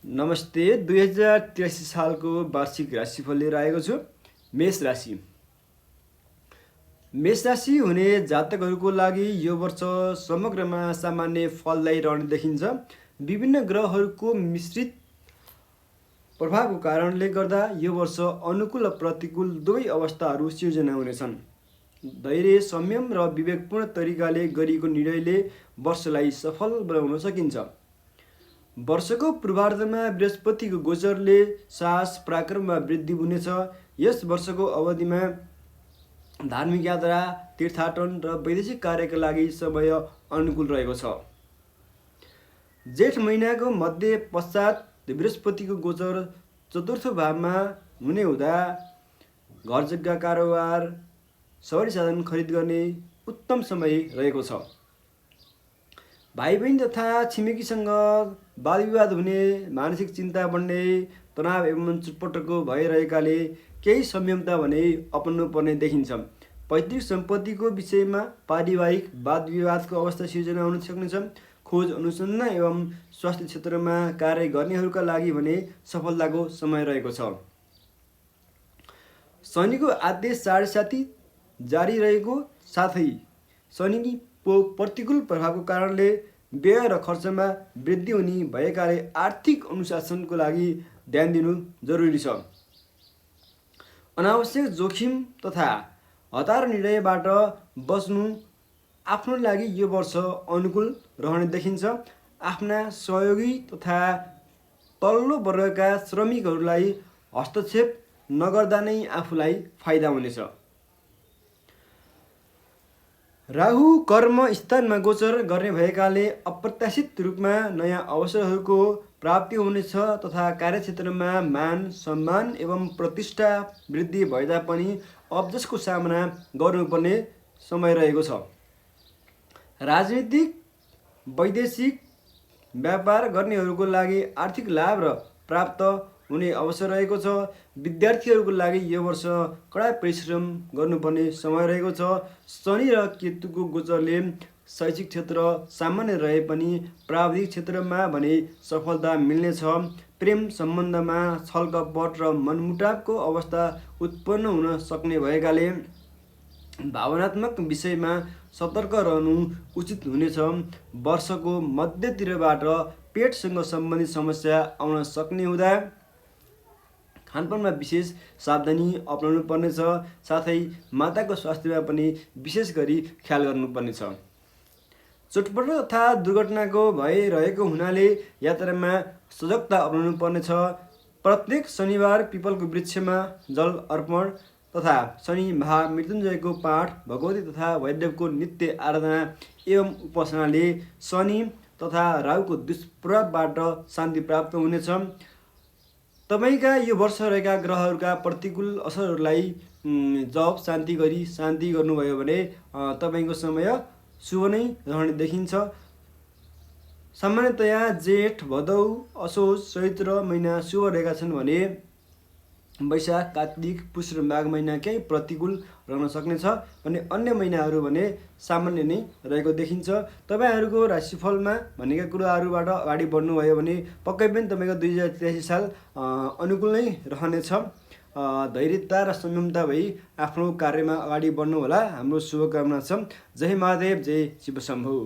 नमस्ते। 2083 सालको वार्षिक राशिफल लिएर आएको छु। मेष राशि हुने जातकहरूको लागि यो वर्ष समग्रमा सामान्य फलदायी रहने देखिन्छ। विभिन्न ग्रहहरूको मिश्रित प्रभावको कारणले गर्दा यो वर्ष अनुकूल र प्रतिकूल दुवै अवस्थाहरू सिर्जना हुनेछन्। धैर्य, संयम र विवेकपूर्ण तरिकाले गरिएको निर्णयले वर्षलाई सफल बनाउन सकिन्छ। वर्षको पूर्वार्धमा बृहस्पतिको गोचरले साहस पराक्रममा वृद्धि हुनेछ। यस वर्षको अवधिमा धार्मिक यात्रा, तीर्थाटन र वैदेशिक कार्यका लागि समय अनुकूल रहेको छ। जेठ महिनाको मध्य पश्चात बृहस्पतिको गोचर चतुर्थ भावमा हुने हुँदा घर जग्गा कारोबार, सवारी साधन खरिद गर्ने उत्तम समय रहेको छ। भाइ बहिनी तथा छिमेकीसँग वाद विवाद हुने, मानसिक चिन्ता बढ्ने, तनाव एवं चुटपटको भइरहेकाले केही संयमता भने अपनाउनु पर्ने देखिन्छ। पैतृक सम्पत्तिको विषयमा पारिवारिक वाद विवादको अवस्था सिर्जना हुन सक्नेछ। खोज अनुसन्धान एवं स्वास्थ्य क्षेत्रमा कार्य गर्नेहरूका लागि भने सफलताको समय रहेको छ। शनिको आदेश 7.5 जारी रहेको साथै शनिको प्रतिकूल प्रभावको कारणले व्यय र खर्चमा वृद्धि हुने भएकाले आर्थिक अनुशासनको लागि ध्यान दिनु जरुरी छ। अनावश्यक जोखिम तथा हतार निर्णयबाट बच्नु आफ्नो लागि यो वर्ष अनुकूल रहने देखिन्छ। आफ्ना सहयोगी तथा तल्लो वर्गका श्रमिकहरूलाई हस्तक्षेप नगर्दा नै आफूलाई फाइदा हुनेछ। राहु कर्म स्थानमा गोचर गर्ने भएकाले अप्रत्याशित रूपमा नयाँ अवसरहरूको प्राप्ति हुनेछ तथा कार्यक्षेत्रमा मान सम्मान एवं प्रतिष्ठा वृद्धि भए तापनि अब्जसको सामना गर्नुपर्ने समय रहेको छ। राजनीतिक, वैदेशिक व्यापार गर्नेहरूको लागि आर्थिक लाभ र प्राप्त हुने अवसर रहेको छ। विद्यार्थीहरूको लागि यो वर्ष कडा परिश्रम गर्नुपर्ने समय रहेको छ। शनि र केतुको गोचरले शैक्षिक क्षेत्र सामान्य रहे पनि प्राविधिक क्षेत्रमा भने सफलता मिल्नेछ। प्रेम सम्बन्धमा छलकपट र मनमुटावको अवस्था उत्पन्न हुन सक्ने भएकाले भावनात्मक विषयमा सतर्क रहनु उचित हुनेछ। वर्षको मध्यतिरबाट पेटसँग सम्बन्धित समस्या आउन सक्ने हुँदा खानपानमा विशेष सावधानी अपनाउनु पर्नेछ। साथै माताको स्वास्थ्यमा पनि विशेष गरी ख्याल गर्नुपर्नेछ। चोटपटक तथा दुर्घटनाको भय रहेको हुनाले यात्रामा सजगता अपनाउनु पर्नेछ। प्रत्येक शनिबार पिपलको वृक्षमा जल अर्पण तथा शनि महामृत्युञ्जयको पाठ, भगवती तथा वैद्यको नित्य आराधना एवं उपासनाले शनि तथा राहुको दुष्प्रभावबाट शान्ति प्राप्त हुनेछ। तपाईका यो वर्ष रहेका ग्रहहरूका प्रतिकूल असरहरूलाई जप शान्ति गर्नुभयो भने तपाईको समय शुभ नै रहने देखिन्छ। सामान्यतया जेठ, भदौ, असोज, चैत्र महिना शुभ रहेका छन् भने वैशाख, कार्तिक, पुष र माघ महिना केही प्रतिकूल रहन सक्नेछ भने अन्य महिनाहरू भने सामान्य नै रहेको देखिन्छ। तपाईहरूको राशिफलमा भनेका कुराहरूबाट अगाडि बढ्नुभयो भने पक्कै पनि तपाईको 2083 साल अनुकूल नै रहनेछ। धैर्यता र संयमता भई आफ्नो कार्यमा अगाडि बढ्नु होला। हाम्रो शुभकामना छ। जय महादेव, जय शिव शम्भु।